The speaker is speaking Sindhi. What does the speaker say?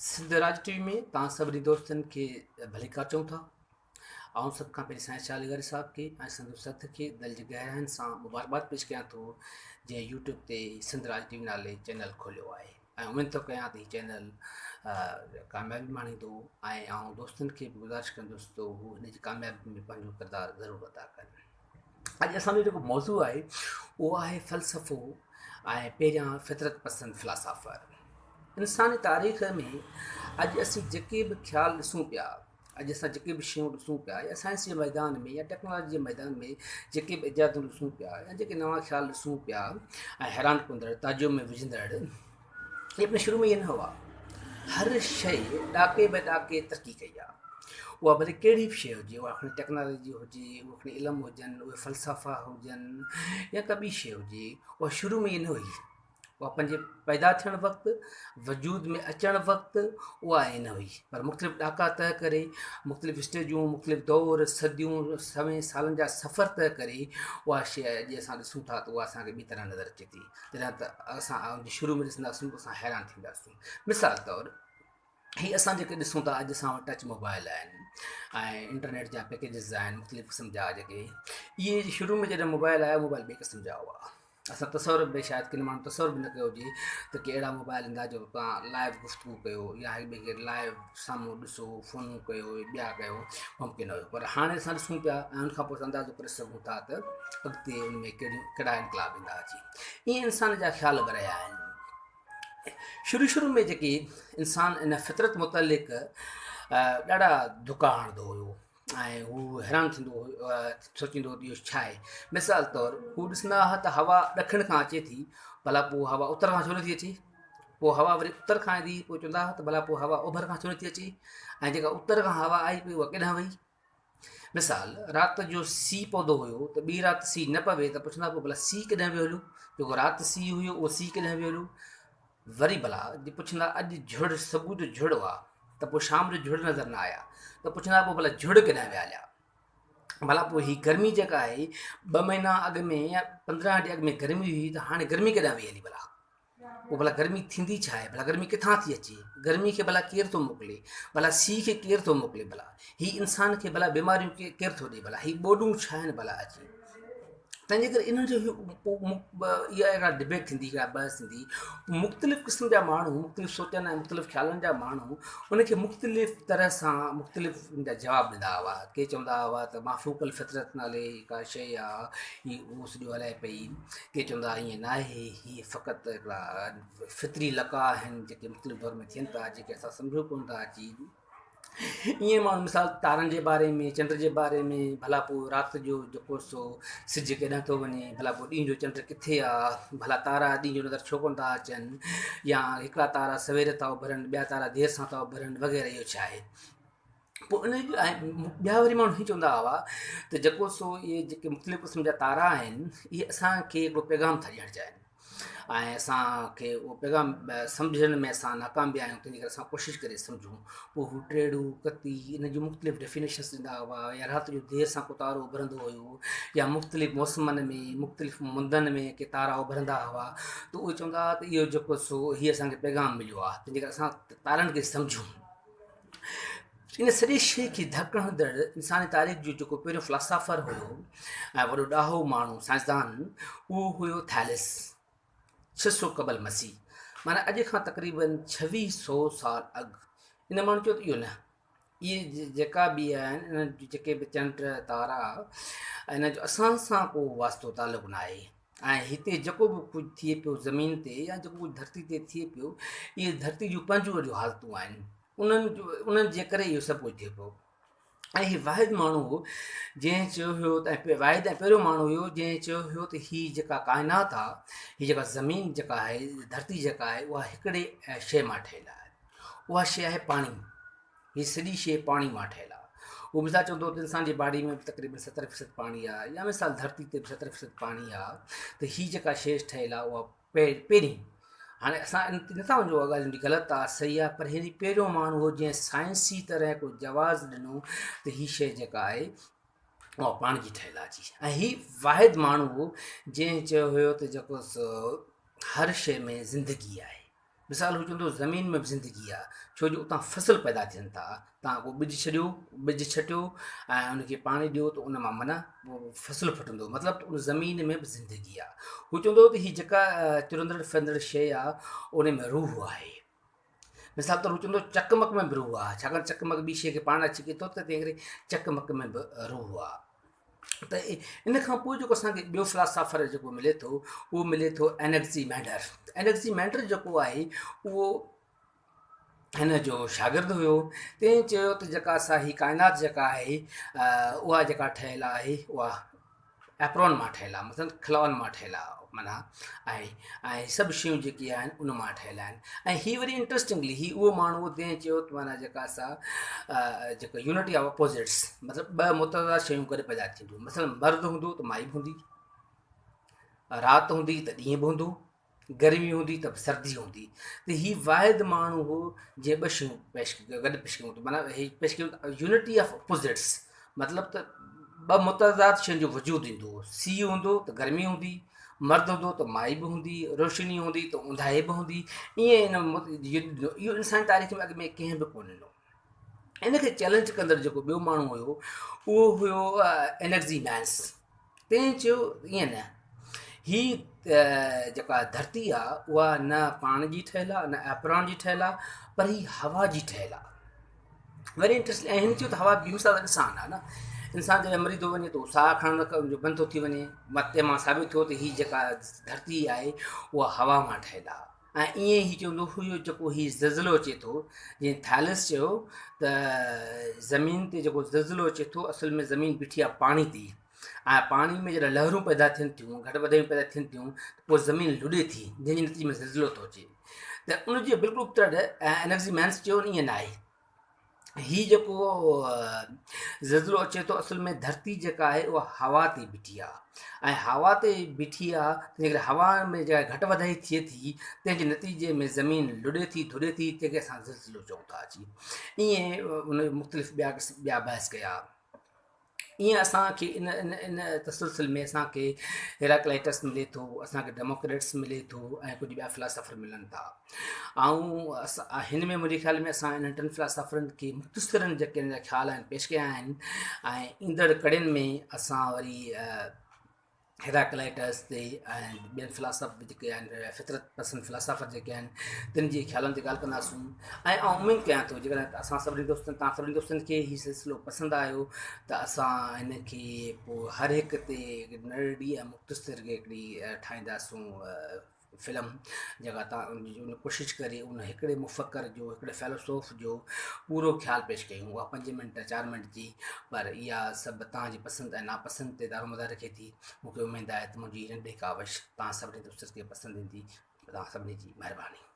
سنڌ راڄ ٽي وي ۾ توهان سڀني دوستن کي ڀليڪار چئون ٿا. آئون سڀ کان پهرين سائين شاهه لغاري صاحب کي ۽ سندس سٿ کي دل جي گهراين سان مبارڪباد پيش ڪيان ٿو جنهن يوٽيوب تي سنڌ راڄ ٽي وي نالي چينل کوليو آهي ۽ اميد ٿو ڪيان ته هي چينل ڪاميابي ماڻيندو ۽ آئون دوستن کي به گذارش ڪندس ته هو هن جي ڪاميابي ۾ پنهنجو ڪردار ضرور ادا ڪن. اڄ اسان جو جيڪو موضوع آهي اهو آهي فلسفو ۽ پهريان فطرت پسند فلاسافر. انساني تاريخ ۾ اڄ اسين جيڪي به خيال ڏسون پيا، اڄ اسان جيڪي به شيون ڏسون پيا يا سائنس جي ميدان ۾ يا ٽيڪنالاجي جي ميدان ۾ جيڪي به ايجادون ڏسون پيا يا جيڪي نوان خيال ڏسون پيا ۽ حيران ڪندڙ تعجب ۾ وجهندڙ اهي به شروع ۾ ائين نه هئا. هر شيء ڏاڪي به ڏاڪي ترقي ڪئي آهي. اها ڀلي ڪهڙي به شيء هجي، اها کڻي ٽيڪنالاجي هجي، اهو کڻي علم هجن، اهي فلسفا هجن يا ڪا ٻي شيء هجي، اها شروع ۾ ائين نه هئي. اها پنهنجي پيدا ٿيڻ وقت، وجود ۾ اچڻ وقت اها ائين نه هئي. پر مختلف ڏاڪا طئه ڪري، مختلف اسٽيجون، مختلف دور، صديون، سوين سالن جا سفر طئه ڪري اها شيء اڄ اسان ڏسون ٿا ته اها اسان کي ٻي طرح نظر اچي ٿي. جڏهن ته اسان ان جي شروع ۾ ڏسنداسون ته اسان حيران ٿينداسون. مثال طور هي اسان جيڪي ڏسون ٿا اڄ اسان وٽ ٽچ موبائل آهن ۽ انٽرنيٽ جا پيڪيجز آهن مختلف قسم جا جيڪي اهي شروع ۾ جڏهن موبائل آيا موبائل ٻئي قسم جا هئا اسان تصور به شايد ڪن ماڻهن تصور به نه ڪيو هجي ته ڪي اهڙا موبائل ايندا جو توهان لائيو گفتگو ڪيو يا هڪ ٻئي کي لائيو سامهون ڏسو فونون ڪيو ٻيا ڪيو ممڪن هيو پر هاڻي اسان ڏسون پيا ۽ ان کان پوء اندازو ڪري سگهون ٿا ته اڳتي ان ۾ ڪهڙيون ڪهڙا انقلاب ايندا اچي ائين انسان جا خيال به رهيا آهن شروع شروع ۾ جيڪي انسان ان فطرت متعلق ڏاڍا ڌڪا هڻندو هيو ۽ هو حيران ٿيندو هيو سوچيندو هو ته اهو ڇا آهي مثال طور هو ڏسندا هئا ته هوا ڏکڻ کان اچي ٿي ڀلا پوء هوا اتر کان ڇو نٿي اچي پوء هوا وري اتر کان ايندي پوء چوندا هئا ته ڀلا پوء هوا اوڀر کان ڇو نٿي اچي ۽ جيڪا اتر کان هوا آئي پئي اها ڪيڏانهن وئي مثال، رات جو سيء پوندو هيو ته ٻي رات سيء نه پوي ته پڇندا پوء ڀلا سيء ڪڏهن ويو هليو؟ جيڪو رات سيء هيو اهو سيء ڪڏهن ويو هليو؟ وري ڀلا جي پڇندا اڄ جھڙ صبح جو جھڙ هئا ته پوء شام جو جھڙ نظر نه آيا ته پڇندا پوء ڀلا جھڙ ڪڏهن ويا هليا؟ ڀلا پوء هي گرمي جيڪا آهي ٻه مهينا اڳ ۾ يا 15 ڏينهن اڳ ۾ گرمي هئي ته هاڻي گرمي ڪڏهن وئي هلي ڀلا؟ پوء ڀلا گرمي ٿيندي ڇا آهي؟ ڀلا گرمي ڪٿان ٿي اچي؟ گرمي کي ڀلا ڪير ٿو موڪلي؟ ڀلا سيء کي ڪير ٿو موڪلي؟ ڀلا هي انسان کي ڀلا بيماريون ڪير ٿو ڏي؟ ڀلا هي ٻوڏون ڇا آهن ڀلا اچي؟ تنهن جي ڪري انهن جو اها هڪڙا ڊبيٽ ٿيندي هڪڙا بحث ٿيندي مختلف قسم جا ماڻهو مختلف سوچن ۽ مختلف خيالن جا ماڻهو ان کي مختلف طرح سان مختلف ان جا جواب ڏيندا هئا ڪي چوندا هئا ته مافوق الفطرت نالي ڪا شيء آهي هي اهو سڄو هلائي پئي ڪي چوندا ائين ناهي، هي فقط هڪڙا فطري لقاء آهن جيڪي مختلف دور ۾ ٿين ٿا، جيڪي اسان سمجهون ڪونه ٿا اچي. ائين ماڻهو مثال تارن جي باري ۾ چنڊ جي باري ۾ ڀلا پوء رات جو جيڪو سو سج ڪيڏانهن ٿو وڃي، ڀلا پوء ڏينهن جو چنڊ ڪٿي آ، ڀلا تارا ڏينهن جو نظر ڇو ڪونه ٿا اچن يا هڪڙا تارا سوير ٿا اڀرن ٻيا تارا دير سان ٿا اڀرن وغيره اهو ڇا آهي. پوء ان ۽ ٻيا وري ماڻهو هي چوندا هئا ته جيڪو سو اهي جيڪي مختلف قسم جا تارا آهن اهي اسان کي هڪڙو پيغام ٿا ڏيڻ چاهين ۽ اسان کي اهو پيغام سمجهڻ ۾ اسان ناڪام به آهيون تنهنجي ڪري اسان ڪوشش ڪري سمجهون پوء هو ٽيڙو ڪتي ان جون مختلف ڊيفينيشنس ڏيندا هئا يا رات جو دير سان ڪو تارو اڀرندو هيو يا مختلف موسمن ۾ مختلف مندن ۾ ڪي تارا اڀرندا هئا ته اهي چوندا هئا ته اهو جيڪو سو هي اسان کي پيغام مليو آهي تنهنجي ڪري اسان تارن کي سمجهون ان سڄي شيء کي ڌڪ هڻندڙ انساني تاريخ جو جيڪو پهريون فلاسافر هيو ۽ وڏو ڏاهو ماڻهو سائنسدان اهو هيو ٿيلس 600 قبل مسيح معنيٰ اڄ کان تقريبن 2600 سال اڳ ان ماڻهو چيو ته اهو نه اهي جيڪا به آهن انهن جيڪي به چنڊ تارا ان جو اسان سان ڪو واسطو تعلق نه آهي ۽ هتي جيڪو به ڪجهه ٿئي پيو زمين تي يا جيڪو ڪجهه ڌرتي تي ٿئي پيو اهي ڌرتي جون پنهنجون وڏيون حالتون آهن انهن جو انهن جي ڪري اهو سڀ ڪجهه ٿئي پيو ۽ هي واحد ماڻهو هو جنهن چيو هيو ته واحد ۽ پهريون ماڻهو هيو جنهن چيو هيو ته هي جيڪا ڪائنات آهي هي جيڪا زمين جيڪا آهي ڌرتي جيڪا آهي اها هڪڙي شيء مان ٺهيل آهي اها شيء آهي پاڻي هي سڄي شيء پاڻي مان ٺهيل آهي. هو مثال چوندو هو ته انسان جي باڊي ۾ به تقريبن 70% پاڻي آهي يا مثال ڌرتي تي به 70% پاڻي آهي ته هي جيڪا شيء ٺهيل آهي اها پهرين هاڻي اسان ان تي نٿا وڃون اها ڳالهه غلط آهي صحيح آهي پر هي پهريون ماڻهو هو جنهن سائنسي طرح ڪو جواز ڏنو ته هي شيء جيڪا آهي اها پاڻي جي ٺهيل آهي جي ۽ هي واحد ماڻهو هو جنهن چيو هيو ته جيڪو سو هر شيء ۾ زندگي آهي. مثال هو چوندو هو زمين ۾ به زندگي آهي ڇو جو اتان فصل پيدا ٿين ٿا تان ڪو ٻج ڇڏيو ٻج ڇٽيو ۽ ان کي پاڻي ڏيو ته ان مان معنيٰ فصل ڦٽندو مطلب ته ان زمين ۾ به زندگي آهي هو چوندو هو ته هي جيڪا چرندڙ ڦرندڙ شيء آهي ان ۾ روح آهي مثال طور هو چوندو چقمق ۾ به روح آهي ڇاڪاڻ چقمق ٻي شيء کي پاڻ ڇڪي ٿو ته تنهن ڪري چقمق ۾ به روح آهي ته ان کان پوء جيڪو اسانکي ٻيو فلاسافر جيڪو ملي ٿو اهو ملي ٿو اينڪزي مينڊر اينڪزي مينڊر جيڪو آهي اهو هن جو شاگرد هيو تنهن چيو ته جيڪا اسان هي ڪائنات جيڪا آهي اها جيڪا ٺهيل آهي اها ايپرون مان ٺهيل آهي مثلاً خلائن مان ٺهيل آهي معنيٰ ۽ ۽ سڀ شيون جيڪي آهن ان مان ٺهيل آهن ۽ هي وري انٽرسٽنگلي هي اهو ماڻهو هو جنهن چيو ته معنيٰ جيڪا سا جيڪا يونٽي آف اپوزٽس مطلب ٻه متضاد شيون گڏ پيدا ٿينديون مثلاً مرد هوندو ته مائي به هوندي رات هوندي ته ڏينهن به هوندو گرمي هوندي ته به سردي هوندي ته هي واحد ماڻهو هو جنهن ٻه شيون پيش گڏ پيش ڪيون معنيٰ هي پيش ڪيون يونٽي آف اپوزٽس مطلب ته ٻه متضاد شين جو وجود ايندو سيء هوندو ته گرمي هوندي مرد هوندو ته مائي به هوندي روشني هوندي ته اونداهي به هوندي ائين ان اهو انساني تاريخ ۾ اڳ ۾ ڪنهن به ڪونه ڏنو ان کي چئلينج ڪندڙ جيڪو ٻيو ماڻهو هيو اهو هيو اينرجي مينس تنهن چيو ائين نه هي جيڪا ڌرتي آ اها نه پاڻ جي ٺهيل آ نه ايپران جي ٺهيل آ پر هي هوا جي ٺهيل آ ويري انٽرسٽنگ ۽ هن چيو ته هوا بي مثال انسان آ نه انسان جڏهن مري ٿو وڃي ته ساهه کڻڻ جو بند ٿو ٿي وڃي متي مان ثابت ٿيو ته هي جيڪا ڌرتي آهي اها هوا مان ٺهيل آ ۽ ائين هي چوندو هيو جيڪو هي زلزلو اچي ٿو جيئن ٿالس چيو ته زمين تي جيڪو زلزلو اچي ٿو اصل ۾ زمين بيٺي آهي پاڻي تي ۽ پاڻي ۾ جڏهن لهرون پيدا ٿين ٿيون گهٽ وڌايون پيدا ٿين ٿيون ته پوء زمين لڏي ٿي جنهن جي نتيجي ۾ زلزلو ٿو اچي ته ان جي بلڪل ابتڙ انرجي مينس چيو ائين نه آهي هي جيڪو زلزلو اچي ٿو اصل ۾ ڌرتي جيڪا آهي اها هوا تي بيٺي آهي ۽ هوا تي بيٺي آهي تنهن ڪري هوا ۾ جيڪا گهٽ وڌائي ٿئي ٿي تنهن جي نتيجي ۾ زمين لڏي ٿي ڌڏي ٿي تنهن کي اسان زلزلو چئون ٿا اچي ائين ان مختلف ٻيا ٻيا بحث ڪيا ائين اسان کي ان ان ان تسلسل ۾ اسان کي هيراڪلائٽس ملي ٿو اسان کي ڊيموڪريٽس ملي ٿو ۽ ڪجهه ٻيا فلاسافر ملن ٿا آئون هن ۾ منهنجي خيال ۾ اسان انهن ٽن فلاسافرن کي مختصرن جيڪي ان جا خيال آهن پيش ڪيا آهن ۽ ايندڙ ڪڙين ۾ اسان وري هيراڪلائٽس تي ۽ ٻين فلاساف به جيڪي آهن فطرت پسند فلاسافر جيڪي آهن تن جي خيالن تي ڳالهه ڪنداسون ۽ آئون اميد ڪيان ٿو جيڪڏهن اسان سڀني دوستن تان سڀني دوستن کي هي سلسلو پسند آيو ته اسان هن کي پوء هر هڪ تي ننڍڙي ۽ مختصر هڪڙي ٺاهينداسون فلم جيڪا تان ان ڪوشش ڪري ان هڪڙي مفڪر جو هڪڙي فيلسوف جو پورو خيال پيش ڪيون اها پنج منٽ چار منٽ جي پر اها سڀ تان جي پسند ۽ ناپسند تي دارومدار رکي ٿي مونکي اميد آهي ته منهنجي ننڍي ڪاوش تان سڀني دوستن کي پسند ايندي تان سڀني جي مهرباني.